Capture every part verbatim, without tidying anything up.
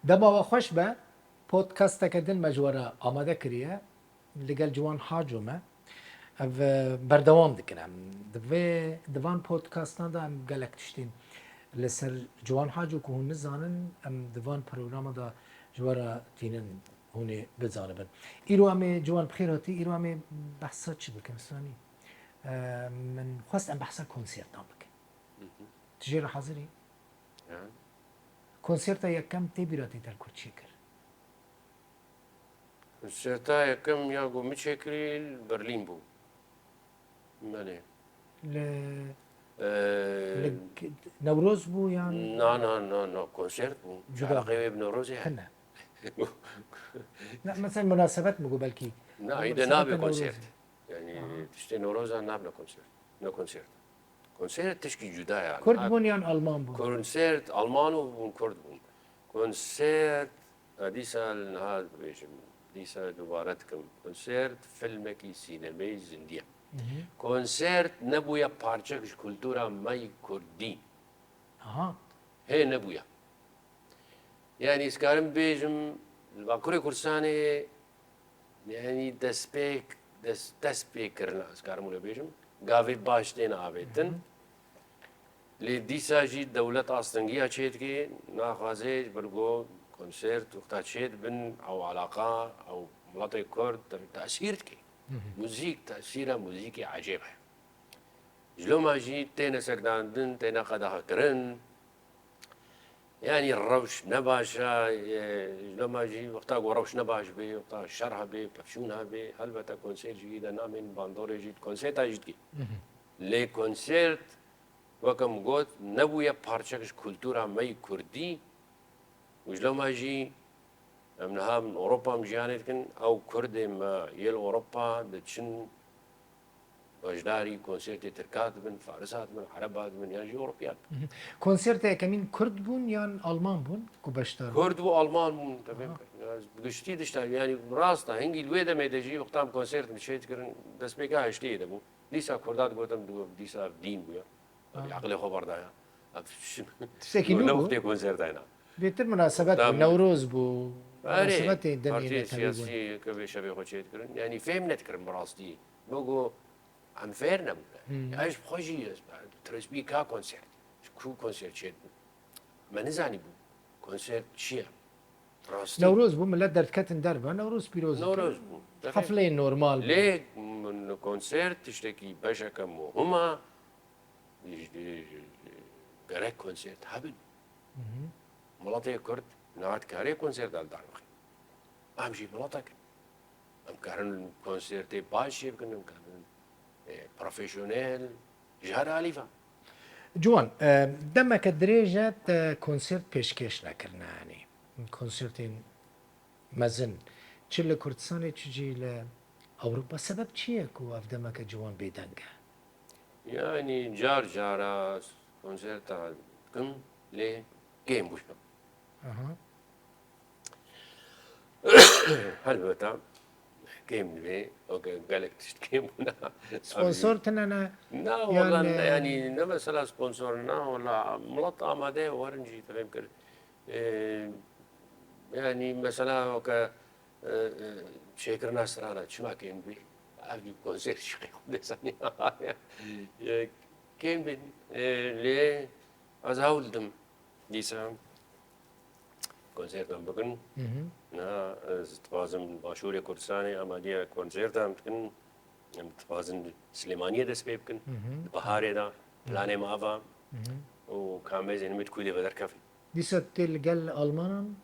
Dema we xweş be, podcasteke din me ji we re amade kiriye. Li gel Ciwan Haco me. Ev, e, berdewam dikin. Em di vê, di van podcastan de em gelek tiştên li ser Ciwan Haco ku hûn nizanin, em di van programa de ji we re tînin hûn ê bizanibin. Îro em ê Ciwan bi xêr hatî, îro em ê behsa çi bikin, Sanî? E, min xwest em behsa konsertan bikin. Hı hı. Tu jê re hazir î? Ya. Konserta yekem tê bîra te te li ku çêkir? Konserta yekem ya ku min çêkirî li Berlîn bû. Belê. Li, Ee, li k-, Newroz bû yan? Na, na, na, na, konsert bû. Cuda. Çi eleqeyê wê bi Newrozê heye? Tune. Na, mesela munasebet mi ku belkî? Na, îde nabe konsert. Yanî, aha, tiştê Newroza nabne konsert. Ne konsert. Konsert tişkî cuda ye. Kurd bûn yan Alman bûn? Konsert Alman û bûn, Kurd bûn. Konsert, e, dîsa li niha dibêjim, dîsa dubare dikim. Konsert filmekî sînemeyî zindî ye. Hı hı. Konsert nebûye parçek ji kultura me yî kurdî. Aha. Hê nebûye. Yanî, ez karim bêjim, li Bakurê Kurdistanê, yanî, destpêk, dest, dest pê kirine, ez karim wilo bêjim, gavê baş têne avêtin. Hı hı. Lê dîsa jî dewlet astingiya çêdike, naxwaze ji ber ku konsert wexta çêdibin, ew alaqa, ew miletê Kurd te-, tesîr dike. Hı hı. Muzîk, tesîra muzîkê ecêb e. Ji loma jî têne sekdandin, têne qedexekirin. Yanî rewş ne baş e, e, ji loma jî wexta ku rewş ne baş bê, wexta şer hebe, pevçûn hebe, helbete konser jî de namên bandorê jî konserta jî dike. Mhm. Lê konsert, weke min got, nebûye parçek ji kultura me yî kurdî û ji loma jî em niha min Ewropa em jiyanê dikin, ew kurdê me yê li Ewropa diçin, beşdarî konsertê tirka dibin, farisa dibin, ereba dibin, yan jî Ewropiya dibin. Mhm. Konserta yekemîn Kurd bûn yan Alman bûn ku beşdar bûn? Kurd bû, Alman bûn, tevê. Aha. Bi giştî dişta, yanî rast e, hingî li wê demê de jî wexta em konsert min çê dikirin, destpêka heştê de bû. Dîsa Kurda digotin, dîsa dîn bûye. Aha. Eqlê xwe berdaya. Ev şi-, Tiştekî nû bû? Wextê konserta hena. Bêtir munasebet bû, tam Newroz bû, erê, munasebetê demê partiyê de tevî bûn. Siyasî ke vê şevê xwe çê dikirin, yanî fêm nedikirin bi rastî. Bego em fêr nebûne. Hmm. Ez bi xwe jî, ez, teresbî ka konsert. Ji ku konsert çêdibû? Me nizanî bû. Konsert çi ye? Rastî. Newroz bû, millet derketin derve. Newroz pîroz dikin. Newroz bû. Tabii. Hefleyên normal bûn. Lê min konsert tiştekî beşeke muhim e. Ji, ji, gerek konsert hebin. Mhm. Miletê Kurd niha dikare konserta li dar bixin. Em jî miletek in. Em karin konsertê baş çê bikin, em karin, e, profesyonel, ji her alî ve. Ciwan, e, demeke dirêj e te konsert pêşkêş nekirine, yanî konsertên mezin, çi li Kurdistanê, çi jî li Ewropa. Sebeb çi ye ku ev demeke ciwan bêdeng e? Yanî car cara konserta dikim, lê kêm bûye. Aha. Helbeta kêm divê, weke gelek tişt kêm bûne. Sponsor tune ne? Na, wala, yanî, ne, yanî ne mesela sponsor, na, wala, milet amade ye, werin jî tevêm kir. Ee, yanî mesela weke, e, e, çêkirina strana, çima kêm bî? Ev jî konser şiqê xwe dê zanî. Hmm. E, kêm bin, e, lê ez hewl didim. Dîsa konsertan bikin. Mhm. Na, ez dixwazim Başûrê Kurdistanê amadiya konsertan bikin. Em dixwazin Silêmaniyê dest pê bikin. Mhm. Di biharê de planê me ava. Mhm. Û kamêzên me di ku dê vederkevin. Dîsa tê li gel Almanan?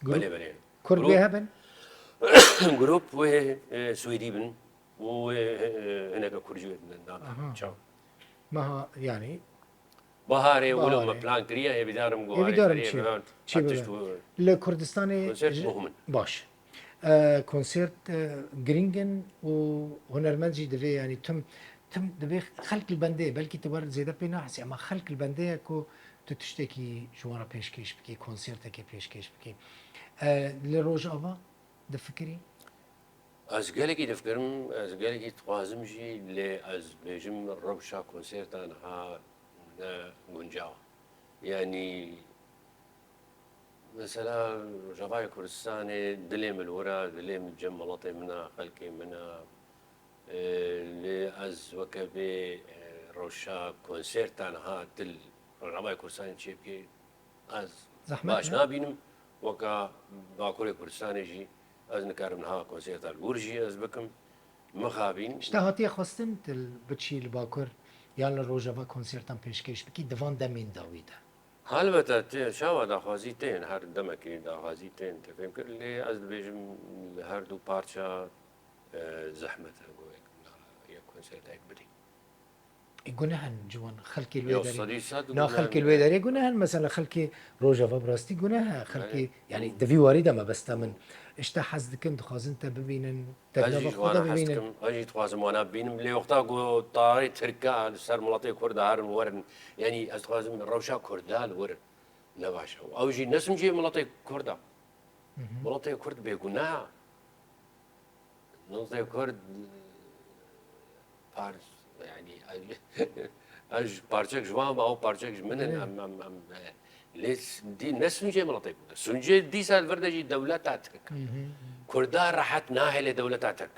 Belê, belê. Kurd bê hebin? Grup wê, e, Swêdî bin. Û wê, e, hineke Kurcî wê din dan. Aha. Çaw. Meha, yanî, Baharê, wilo me plan kiriye, hêvîdarim ku harê ferê çi, bibe, çi bibe. Li Kurdistanê konsert ji-, muhim in. Baş. E, konsert, e, girîng in û hunermend jî divê, yanî tim, tim divê xelk li bendê, belkî tu wer zêde pê nahesî, ema xelk li bendê ye ku tu tiştekî ji wan re pêşkêş bikî, konsertekê pêşkêş bikî. E, li Rojava difikirî? Ez gelekî difikirim, ez gelekî dixwazim jî, lê ez bêjim rewşa konserta niha ne guncaw. Yanî Mesela Rojavayê Kurdistanê dilê min li wir e, dilê min cem welatê min e, xelkê min e. E, lê ez weke vê, e, rewşa konserta niha tu li Rojavayê Kurdistanê çêbikî, ez Zehmet baş ne? nabînim. Weka Bakurê Kurdistanê jî ez nikarim niha konserta li wir jî ez bikim. Mixabîn. Ji te hatiye xwestin tu biçî li Bakur yan li Rojava konsertan pêşkêş bikî di van demên dawî de? Helbete tê, çawa daxwazî tên, her demekî daxwazî tên, te fêm kir. Lê ez dibêjim li her du parça, e, zehmet e ku yek, yek konsertek bidî. E, guneh in ciwan, xelkê li wê Yo, derê. sedî sed Na, guneh xelkê in. li wê derê guneh in, mesela xelkê Rojava bi rastî guneh e, xelkê, Belê. yani di vî warî de mebesta min. Îşte hez dikin, dixwazin te bibînin, te Ez jî nava ji xwe wana de hez bibînin. dikim, ez jî dixwazim wana bibînim. Lê wexta ku tarê Tirka li ser miletê Kurda herin werin, yanî ez dixwazim rewşa Kurda li wir ne baş e. Ew jî ne sincê miletê Kurda. Hı hı. Miletê Kurd bêguneh e. Miletê Kurd par-, yanî ez, ez parçek ji wan be, ew parçek ji min in, Evet. em, em, em, e, lê s-, dî ne sincê miletê Kurd e. Sincê dîsa li vir de jî dewleta Tirk. Hı hı. Kurda rehet nahêle dewleta Tirk.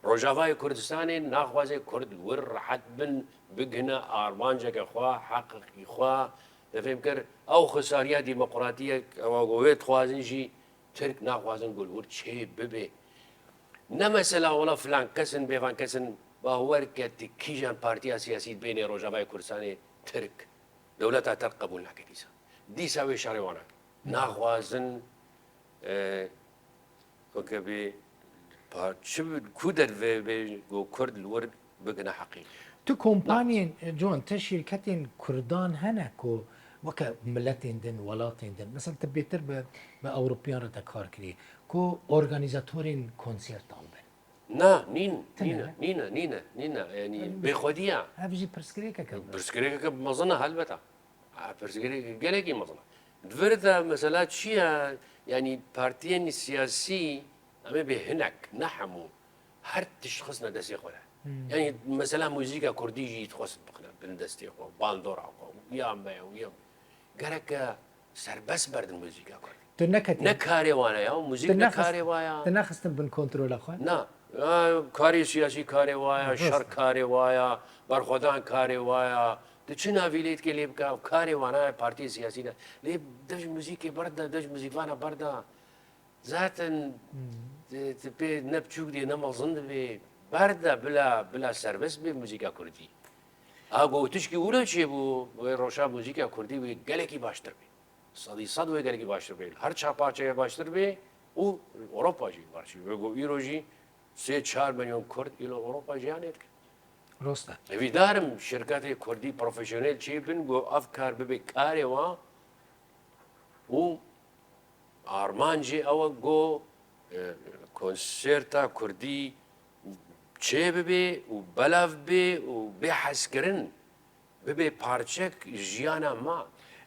Rojavayê Kurdistanê naxwaze Kurd li wir rehet bin, bigihine armanceke xwe, heqekî xwe, te fêm kir, ew xisariya demokratiyek, ewa ku wê dixwazin jî Tirk naxwazin ku li wir çê bibe. Ne mesela wela filan kes in, bêvan kes in, bawer ke tu kîjan partiya siyasî bênê Rojavayê Kurdistanê Tirk, dewleta Tirk qebûl nake dîsa. Dîsa wê şerê wana. Naxwazin, e, weke bê par-, çi bi-, ku derve bê ku Kurd li wir bigine heqî. Tu kompaniyên, e, Ciwan, tu şîrketên Kurdan hene ku weke miletên din, welatên din. Mesela tu bêtir bi, bi Ewropiyan re te kar kirî. Ku organîzatorên konsertan bin. Na, nîn, Tine nîne, ne? nîne, nîne, nîne. Yanî Ev bêxwedî ya. Ev jî pirsgirêkek e. Pirsgirêkeke mezin e helbet e. Ha, pirsgirêkeke gelekî mezin e. Di vir de mesela çi ye? Yanî partiyên siyasî, em ê bê hinek, ne hemû. Her tişt xistine destê xwe de. Hmm. Yanî mesela muzîka kurdî jî dixwest bixine bin destê xwe, bandora xwe, ya me ye, ya me. Gereke serbest berdin muzîka kurdî. Tu neketî. Ne karê wan e ya, muzîk Tu ne nexist-, karê wa ya. Tu nexistin bin kontrola xwe? Na. Ya, karê siyasî karê wa ya, Rast. şer karê wa ya, berxwedan karê wa ya. Tu çi navî lê dikê lê bike, ev karê wana ye, partiyê siyasî ne. Lê de ji muzîkê berda, de ji muzîkvana berda. Zaten Hmm. tu, tu pê ne biçûk dê, ne mezin dibê. Berda bila, bila serbest bê muzîka kurdî. A ku tişkî wilo çêbû, wê roşa muzîka kurdî wê gelekî baştir bê. Sedî sed wê gelekî baştir bê. Her çar parçeyê baştir bê û Ewropa jî baştir bê. Go îro jî sê çar milyon Kurd îro Ewropa jiyanê dike. Rast e. Hêvîdar im şirketê Kurdî profesyonel çêbin, go ev kar bibe karê wan û armancê ew e, go, e, konserta Kurdî çêbibe û belav bê û bê hezkirin. Bibe parçek jiyana me.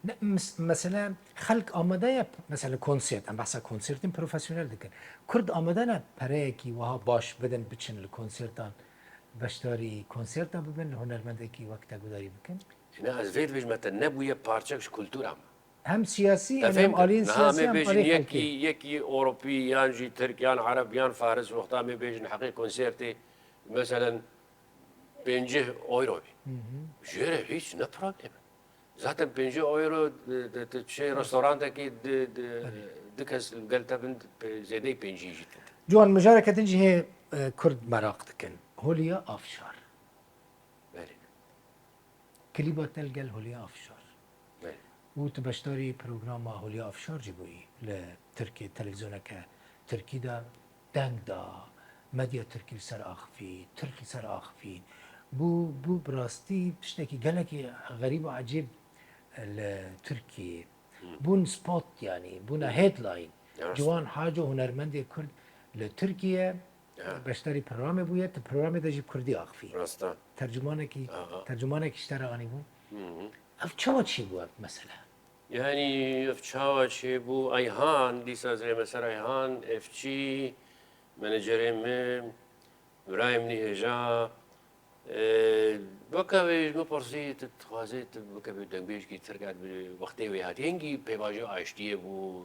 Ne, mes-, mesela xelk amade ye, mesela konsert, em behsa konsertên profesyonel dikin. Kurd amade ne pereyekî wiha baş bidin, biçin li konsertan, beşdarî konserta bibin, li hunermendekî wek te gudarî bikin? Ne, ez vê dibêjime te, nebûye parçek ji kultura me. Hem siyasî, Te hem, fêm hem kir? aliyên Niha siyasî, em ê hem bêjin aliyê yekî, xelkê. yekî Ewropî yan jî Tirk yan Ereb yan Faris, wexta em ê bêjin heqê konsertê, meselen, pêncî euro bî. Hı hı. Jê re hîç ne problem e. Zaten pêncî euro, e, de, de, şey, restorantekî di, di, Belê. di kes gel te bin, pe-, zêdeyî pêncî jî te. Ciwan, mijareke din jî hê, e, Kurd meraq dikin. Holiya Afşar. Belê. Klîba te li gel Holiya Afşar. Belê. Û tu beşdarî programa Holiya Afşar jî bûyî li Tirkiyê, televîzyoneke Tirkî de deng da, medya Tirkî li ser axivî, Tirk li ser axivî. Bû, bû bi rastî tiştekî gelekî xerîb û ecêb li Tirkiyê. Hı. Bûn spot, yanî, bûne Hı. headline. Ya, rast. Ciwan Haco, hunermendê Kurd li Tirkiye, Ya. beşdarî programê bûye, tu programê de jî Kurdî axivî. Rast e. Tercümanekî, Aha. tercümanekî ji te re anîbû. Hı hı. Ev çawa çêbû ev mesele? Yanî ev çawa çêbû? Ayhan, dîsa ez rême ser Ayhan, Efçî, menecerê min, birayê min î hêja, e, weke wê ji min pirsî, tu dixwazî tu weke wê dengbêjkî Tirk hat bi wextê wê hatî. Hingî pêvajoya aştiyê bû,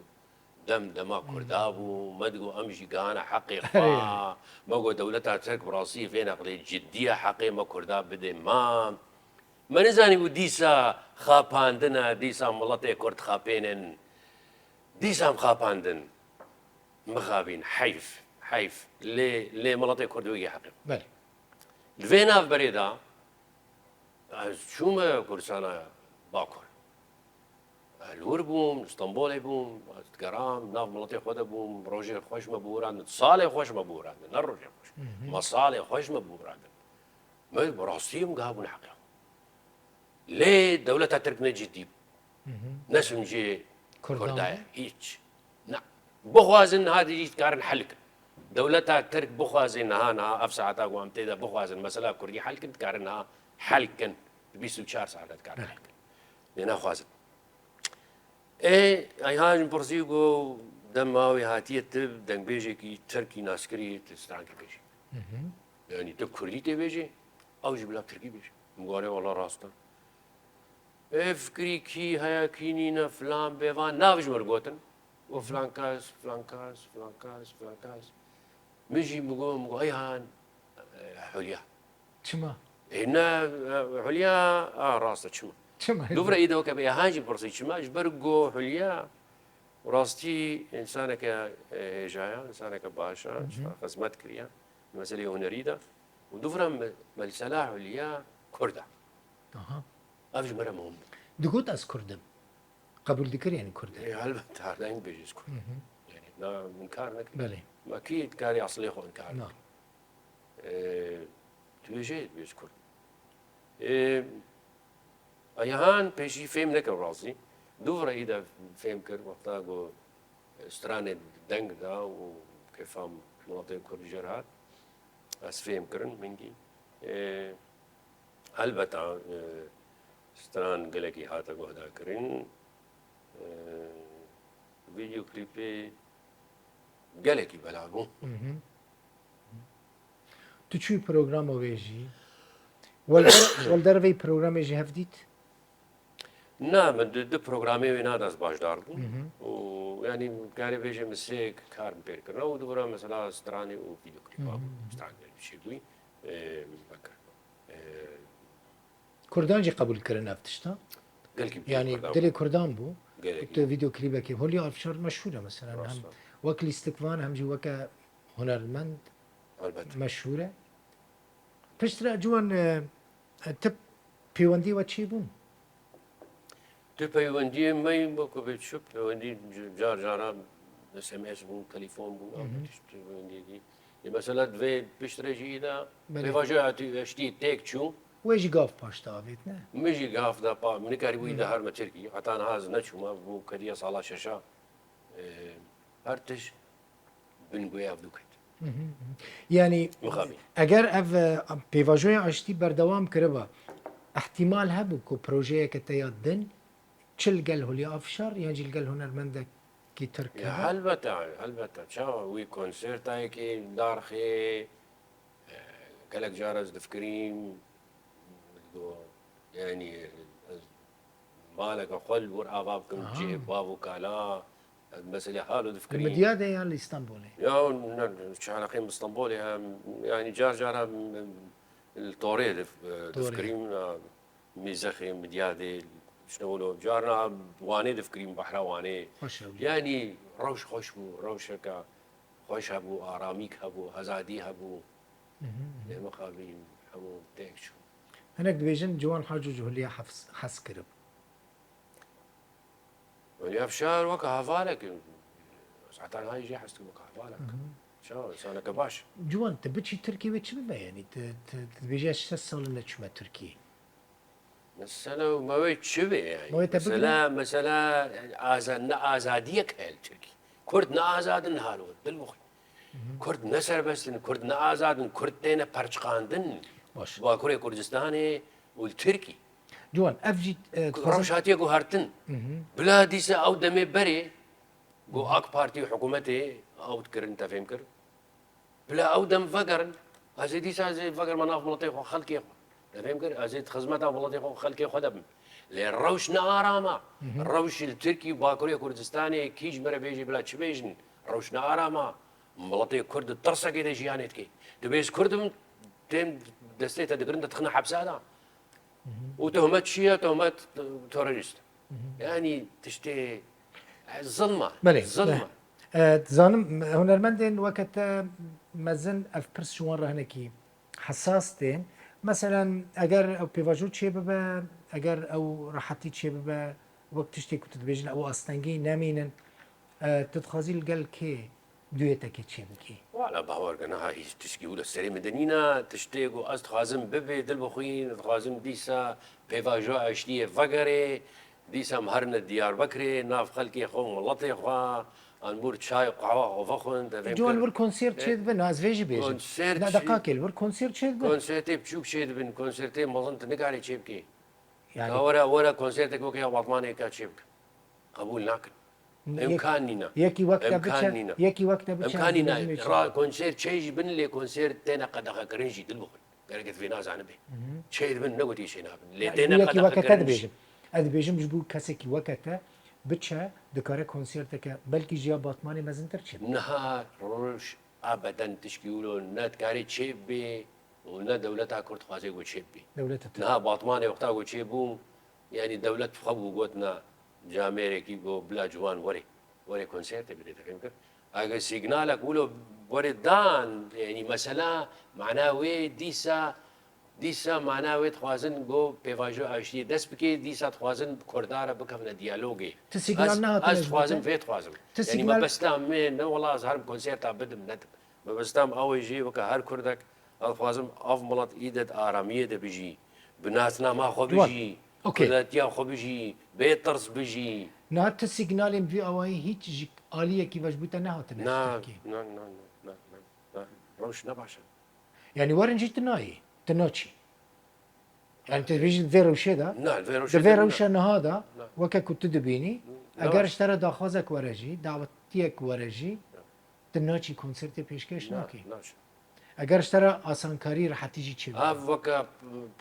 Dem dema Kurda bû, me digot em jî gihane heqê xwe. Me got dewleta Tirk bi rastî vê neqlê cidî ye, heqê me Kurda bidê me. Me nizanîbû dîsa xapandin e, dîsa miletê Kurd xapênin. Dîsa em xapandin. Mixabîn, heyf, heyf. Lê, lê miletê Kurd wê yê heqê xwe. Belê. Li vê navberê de ez çûme Kurdistana Bakur. Ez li wir bûm, li Stenbolê bûm, ez digeram, nav miletê xwe de bûm, rojê xweş me biwirandin, salê xweş me biwirandin, ne rojê xweş. Ma salê xweş me biwirandin. Me bi rastî em gabûn heqê xwe. Lê dewleta Tirk ne cidî bû. Ne suncê Kurdan Kurda ye, bû. Hîç. Ne. Bixwazin niha dî jî dikarin hel kin. Dewleta Tirk bixwaze niha, niha ev saeta ku em tê de bixwazin mesela Kurdî hel kin, dikarin niha hel kin. Di bîst û çar saet de dikarin hel kin. Lê naxwazin. Ê, Ayhan jî pirsî ku dem ma wê hatiye tu dengbêjekî Tirkî naskirî, tu strankî bêjî. Yanî tu Kurdî tê bêjî, ew jî bila Tirkî bêjî. Min got, "Erê, wela rast e." Ê fikirî kî heye, kî nîne, filan, bêvan, nav ji min re gotin. Û filan kes, filan kes, filan kes, filan kes. Min jî min got, min got, "Ayhan, e, Hulya." Çima? Ê, ne, e, Hulya, a, rast e, çima? Çima? Dûvra î de weke bê, Ayhan jî pirsî çima? Ji ber ku Hulya, rastî, însaneke, e, hêja ye, însaneke baş e, xizmet kiriye. Meseleyê hunerî de. Û dûvra me-, mesela Hulya Kurd e. Aha. Ev ji me re muhim bû. Digot, "Ez Kurd im." Qebûl dikir, yanî Kurd e. Ê, helbet, her daim bêje, "Ez Kurd im." Yanî, na, inkar nekin. Belê. Ma kî dikarî eslê xwe inkar bike? Ê, tu bêje, "Ez Kurd im." Ê, Ayhan pêşî fêm nekir razî. Dûvra î de fêm kir, wexta ku stranê deng da û kêfa miletê Kurd jê re hat. Ez fêm kirin, mingî. Ê, helbeta, e, stran gelekî hate guhdarkirin. E, vîdeoklîpê gelekî bela bû. Tu çûyî programa wê jî? Wel der-, wel derveyî programê jî hev dît? Na, min di, di programê wê nada ez bajdar bûm. Û, yanî, karê bêje min sê kar min pêr kirine û dûvra mesela stranê û vîdeoklîpa bû. Stranê çêbûyî, e, min vekir. E, Kurdan jî qebûl kirin ev tişta? Gelkî bi Yanî Kurdan dilê bû. Kurdan bû. Gelekî. Û tu vîdeoklîbekê, Hulya Avşar meşhûr e mesela. Rast e. Hem wek lîstikvan hem jî weke hunermend Elbet. Meşhûr e. Piştre Ciwan, e, e, tu peywendî we çêbûn? Tu peywendiyê me yî wekî bê çi peywendî c-, car cara S M S bû, telefon bû, Hı hı. Tişt peywendiyekî. Ê mesela divê piştre jî îda Belê. Pêvajoya tu eştî têk çû. Wê jî gav paş de avêt, ne? Min jî gav da pa, min nikarîbû îda Hı. herme Tirkî. Heta niha ez neçûme, bû kediya sala şeşa. Ê, her tişt bin guya ev dû ket. Hı hı, hı. Yani, Mixabî. Eger ev, e, pêvajoya aştî berdewam kiriba, ihtimal hebû ku projeyeke te ya din, çi li gel Hulya Avşar, yan jî li gel hunermendekî Tirk Ya, hebe? Helbete, helbete. Çawa wî konsertayekê darxê, e, gelek car ez difikirîm, yani, ez maleke xwe li wir ava bikim, Aha. cihê bav û kala, ez meselê halo Li difikirîm. Midyadê yan li Îstanbulê? Ya, ne, çi eleqeyê min Stenbolê hem, yani car cara em, em, li Torê dif-, Torê. difikirîm, ya, Mîzexê, Midyadê, işte wilo, carna Wanê difikirîm, Behra Wanê. Xweş e wilo. Yani rewş xweş bû, rewşeke xweş hebû, aramîk hebû, azadî hebû. Hı hı, hı hı. Lê mixabîn hemû têk çû. Hinek dibêjin Ciwan Haco ji Hulya hefs-, hez kirib. Hulya Avşar weke hevalek, ez heta niha jî hez dikim weke hevalek. Hı hı. Çawa, insaneke baş. Ciwan, tu biçî Tirkiyê wê çi bibe, yani? Tu, tu, tu dibêjî ez şeş sal in neçûme Tirkiyê. Mesele me wê çi be yani? Me wê te Mesela, bigire. Mesela, yani, aza-, ne azadiyek heye li Tirkî. Kurd ne azad in halo, dil bixwî. Hı hı. Kurd ne serbest in, Kurd ne azad in, Kurd têne perçiqandin. Baş. Bakurê Kurdistanê û li Tirkî. Ciwan, ev jî, e, dixwazim Rewş hatiye guhertin. Hı hı. Bila dîsa ew demê berê, ku Hı hı. AK Partî û hikûmetê ew dikirin, te fêm kir. Bila ew dem vegerin, ez ê dîsa ez ê vegerime nav miletê xwe, xelkê xwe. Te fêm kir? Ez ê di xizmeta welatê xwe, xelkê xwe de bim. Lê rewş ne aram a. Rewş li Tirkî û Bakurê Kurdistanê kî ji me re bêjî bila çi bêjin? Rewş ne aram a. Miletê Kurd di tirsekê de jiyanê dike. Tu bê ez Kurd im, tên destê te digirin, te dixine hepsa de. Û tohmet çi ye? Tohmet, e, terorîst. Yanî tiştê, e, zilm e. Belê. Zilm e. E, dizanim, hunermendên weke te mezin ev pirs ji wan re hinekî hesas tên. Meselen, eger ew pêvajo çêbibe, eger ew rehetî çêbibe, wek tiştê ku tu dibêjin, ew astengî nemînin, e, tu dixwazî li gel kê duyeteke çêbikî? Wala bawer ke niha hîç tişkî wilo serê min de nîne. Tiştê ku ez dixwazim bibe, dil bixwîn, dixwazim dîsa pêvajoya aştiyê vegerê, dîsa em herine Diyarbekirê, nav xelkê xwe, miletê xwe, an bûr çay, qehwa xwe vexwin, te fêm Ciwan, kir? Li wir konsert E, çêdibin, ez vê jî bêjim. Konsert Na, çi? Deqakê, li wir konsert çêdibin. Konsertê biçûk çêdibin, konsertê mezin tu nikarî çêbikî. Yani Ka were, were konsertek weke ya Batmanê ka çêbike. Qebûl nakin. Ne, yek-, Îmkan nîne. Yekî wek te Îmkan biçe, nîne. Yekî wek te biçe, Îmkan nîne. Ra konser çê jî bin, lê konser têne qedexekirin jî, dil bixwin. Gerek ez vê nazanibê. Çê dibin, ne gotî çê nabin. Lê Yani têne bu yekî weke te qedexekirin jî. Dibêjim. Ez dibêjim ji bo kesekî weke te biçe, dikare konserteke belkî ji ya Batmanê mezintir çê. Niha roj abeden tişkî wilo ne dikarê çê bê û ne dewleta Kurd dixwaze ku çê bê. Dewleta Tirk. Niha Batmanê wexta ku çê bû, yanî dewlet xwe bû gotina camêrekî ku bila ciwan were. Were konsertê bide, te fêm kir? Eger sîgnalek wilo were dan, yanî mesela mana wê dîsa, dîsa mana wê dixwazin ku pêvajoya aştiyê dest bike, dîsa dixwazin Kurda re bikevine diyalogê. Ti sîgnal Ez, nehatine ez ji bo dixwazim te? Vê dixwazim. Ti Yanî sîgnal mebesta min ne wela ez herim konserta bidim, nedim. Mebesta min ew e jî weke her Kurdek, ez dixwazim ev milet îde di aramiyê de bijî, bi nasnama xwe Ciwan. Bijî, Okey. Kurdatiya xwe bijî, bê tirs bijî. Niha ti sîgnalên vî awayî hîç ji aliyekî ve ji bo te nehatine ji Na, Tirkiyê? na, na, na, na, na, na. Rewş ne baş e. Yanî werin jî tu nayî, tu naçî. Yani tu dibêjî di vê rewşê de, Na, di vê rewşê di vê de rewşa niha de, Na. Weke ku tu dibînî, Na. eger ji te re daxwazek were jî, dawetiyek were jî, Na. Tu naçî konsertê pêşkêş Na, nakî. Naçim. Eger ji te re asankarî, rehetî jî çêbû. Ev weke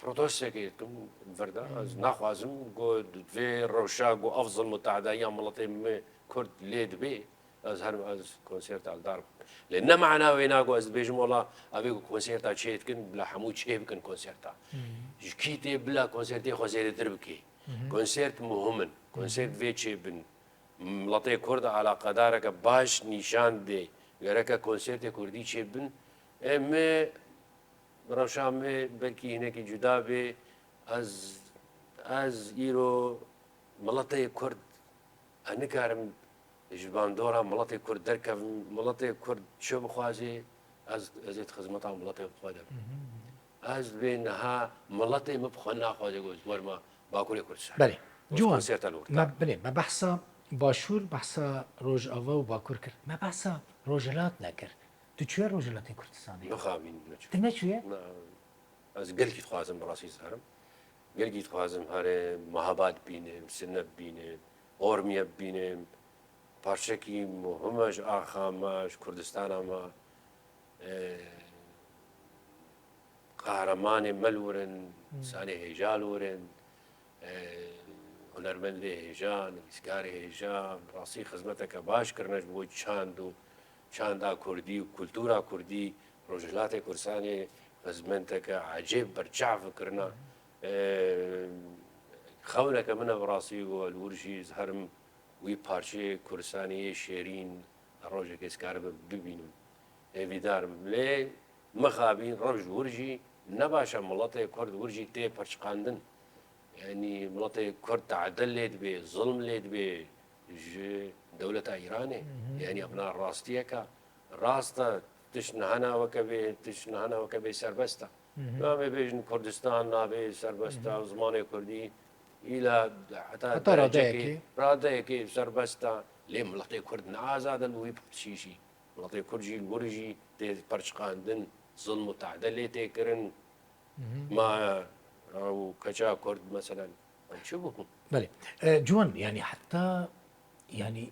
protestekê dikim vir de, ez naxwazim ku di vê rewşa ku ev zilm û te'dayiya miletê me Kurd lê dibe, ez herim ez konserta li dar bim. Lê ne mana wê na ku ez dibêjim, wela, ev ê ku konserta çê dikin, bila hemû çê bikin konserta. Ji kî tê bila konsertê xwe zêdetir bike. Konsert muhim in. Konsert vê çê bin. Miletê Kurd eleqedareke baş nîşan dê. Gereke konsertê Kurdî çê bin. Ê me, rewşa me belkî hinekî cuda bê. Ez, ez îro miletê Kurd, ez nikarim ji bandora miletê Kurd derkevim. Miletê Kurd çi bixwaze, ez, ez ê di xizmeta miletê xwe de bim. Ez dibê niha miletê min bi xwe naxwaze ku ez werma Bakurê Kurdistan. Belê. Û Ciwan, konserta li wir me, da. Belê, me behsa Başûr, behsa Rojava û Bakur kir. Me behsa Rojhilat nekir. Tu çûye Rojhilatê Kurdistanê? Mixabîn neçû. Tu neçûye? Na, ez gelkî dixwazim bi rastî ziherim. Gelkî dixwazim here Mehabad bînim, Sine bînim, Ormiye bînim. Parçekî muhim e ji axa me, ji Kurdistana me. E, qehremanê me li wir in, Hmm. insanê hêja li wir in, e, hunermendê hêja, nivîskarê hêja, bi rastî xizmeteke baş kirine ji bo çand û çanda kurdî û kultura kurdî. Rojhilatê Kurdistanê xizmeteke ecêb berçav kirine. Hmm. E, xewneke min e bi rastî û li wir jî ez herim wî parçeyê Kurdistanê yê şêrîn rojekê ez karibim bibînim. Hêvîdar im. Lê mixabîn roj wir jî ne baş e, miletê Kurd wir jî tê pirçiqandin. Yanî miletê Kurd te'dil lê dibe, zilm lê dibe ji dewleta Îranê. Hı hı. Yanî ev na rastiyek e. Rast e, tişt niha na weke bê, tişt niha na weke bê serbest e. Hı hı. Navê bêjin Kurdistan, navê serbest e, Hı hı. zimanê Kurdî, îla heta Heta derecekê, radeyekê. radeyekê serbest e. Lê miletê Kurd ne azad e li wî parçî jî. Miletê Kurd jî li wir jî tê pirçiqandin, zilm û te'de lê tê kirin. Hı hı. Ma ew keça Kurd, meselen, ew çi bû? Belê. E, Ciwan, yanî heta, yanî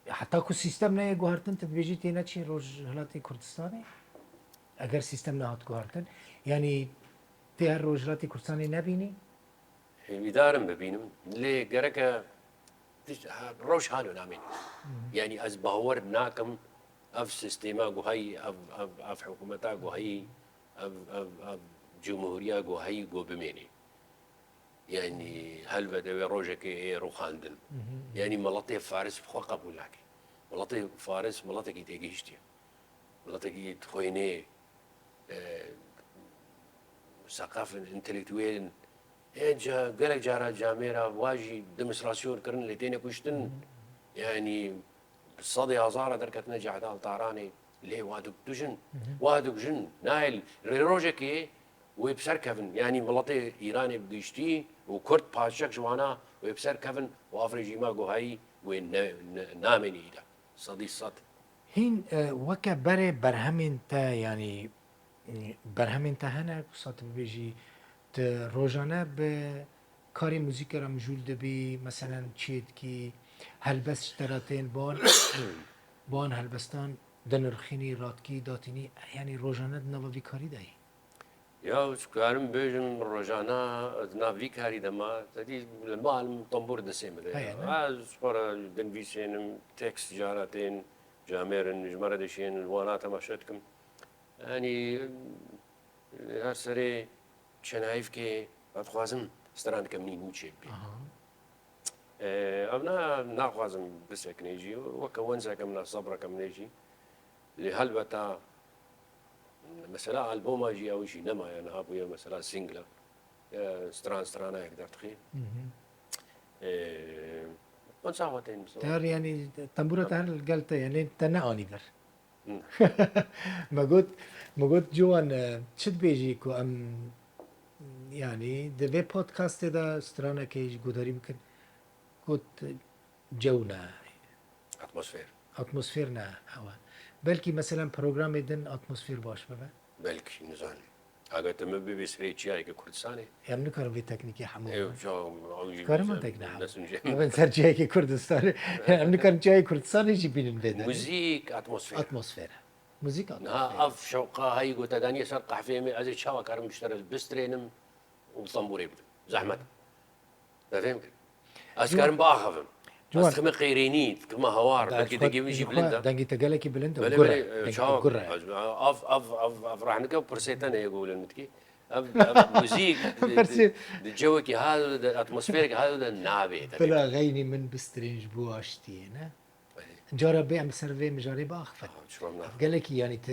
heta ku sîstem neyê guhertin, tu dibêjî tê neçî Rojhilatê Kurdistanê? Eger sîstem nehat guhertin, yanî Tê her Rojhilatê Kurdistanê nebînî? Hêvîdar im bibînim. Lê gereke tişt, ha, rewş halo namîne. Yanî ez bawer nakim ev sîstema ku heyî, ev, ev, ev hikûmeta ku heyî, ev, ev, ev cumhuriya ku heyî ku bimêne. Yanî helbet ew ê rojekê ê rûxandin. Yanî miletê Faris bi xwe qebûl nake. Miletê Faris miletekî têgihiştiye. Miletekî dixwêne, e, seqef in, întelektuwêl in. Ê ca-, gelek cara camêra wa jî demonstrasyon kirin, lê têne kuştin. Yanî bi sedê hezara derketine cehda li Taranê, lê wa dikujin. Wa dikujin. Nayê rê rojekê wê bi ser kevin. Yanî miletê Îranê bi giştî û Kurd paşek ji wana wê bi ser kevin û ev rejîma ku heyî wê ne, ne, namênî îda. Sedî sed. Hîn, e, weke berê berhemên te, yanî, e, berhemên te hene, wisa tu bibêjî, tu rojane bi karê muzîkê re mijûl dibî, meselen çê dikî, helbest ji te re tên, bi wan, bi wan helbestan dinirxînî, radikî, datînî, yanî rojane di nava vî karî de yî? Ya, ez karim bêjim, rojana di nav vî karî de ma, te dî li mal min tembûr destê min de. Heye, ne? Ez xwe re dinivîsênim, tekst cara tên, camêr in, ji me re dişên, li wana temaşe dikim. Yanî, her serê çenayîvkê, ez dixwazim straneke min nû çêbibî. Aha. Ee, ev na, naxwazim bisekine jî, weke wenzeke min e, sebreke min e jî. Lê helbeta, mesela alboma jî ew jî nemaye, niha bûye mesela single. Ee, stran stranayek derdixî. Hı hı. Ee, Onca xwe tên mesela. Te her, yanî, tembûra te her li gel te ye, lê te neanî vir. Hmm. Me got, me got, Ciwan, e, çi dibêjî ku em, yanî, di vê podcastê de stranekê jî guhdarî bikin? Got, e, cew ne. Atmosfer. Atmosfer ne, ew e. Belkî, meselen, programê din atmosfer baş bibe. Belkî, nizanim. Eger tu min bibî serê çiyayeke Kurdistanê. Em nikarin vê teknîkê hemû Ew, bibin. Çawa, ew jî Karim bize tekne hemû. Nesin cem. Em ser çiyayeke Kurdistanê. Em nikarin çiyayê Kurdistanê jî bînin vê derê. Muzîk, atmosfer. Atmosfer. Muzîk, atmosfer. Niha ev şewqa heyî ku te daniye ser qehveyê me, ez ê çawa karim ji te re bistrênim û bi tembûrê bidim. Zehmet. Te fêm kir? Ez Ciwan. Karim biaxivim. Ciwan. Ez dikime qeyrênî, dikime hawar, Da, belkî xwe, dengê min jî xwe bilind e. Dengê te gelekî bilind e, Belê, gure. Belê, e, Dengê te çawa, gure. Ez, av, av, av, av, rehnike û pirsê te ne yê guhulên min dikî. Ev, ev muzîk di, Pirsê. Di, di cewekî halo de, atmosferekî halo de nabê, te fêm? Bila xeynî min bistirên ji bo aştiyê, ne? Belê. Cara bê em ser vê mijarê biaxivin. Aha, çima naxivin? Gelekî, yanî, tu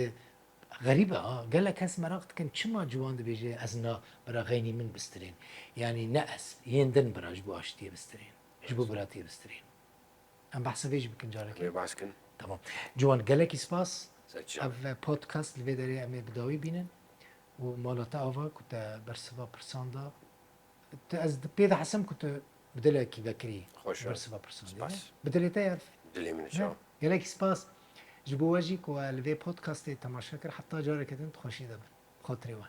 Xerîb e, ha. Gelek kes meraq dikin, çima Ciwan dibêje, "Ez na bira xeynî min bistirên." Yanî ne ez, yên din bira ji bo aştiyê bistirên. Ji bo biratiyê bistirên. Em behsa vê jî bikin carekê. Em ê behs kin. Tamam. Ciwan, gelekî spas. Ser çav. Ev podcast li vê derê em ê bi dawî bînin. Û mala te ava ku te bersiva pirsan da. Tu, ez di pê de hesim ku tu bi dilekî vekirî Xweş e. Bersiva pirsan dî, Spas. Ne? Bi dilê te ye? Dilê min Ne? Çawa? Gelekî spas. Ji bo we jî ku we li vê podcastê temaşe kir, heta careke din di xweşî de bin. Xatirê we.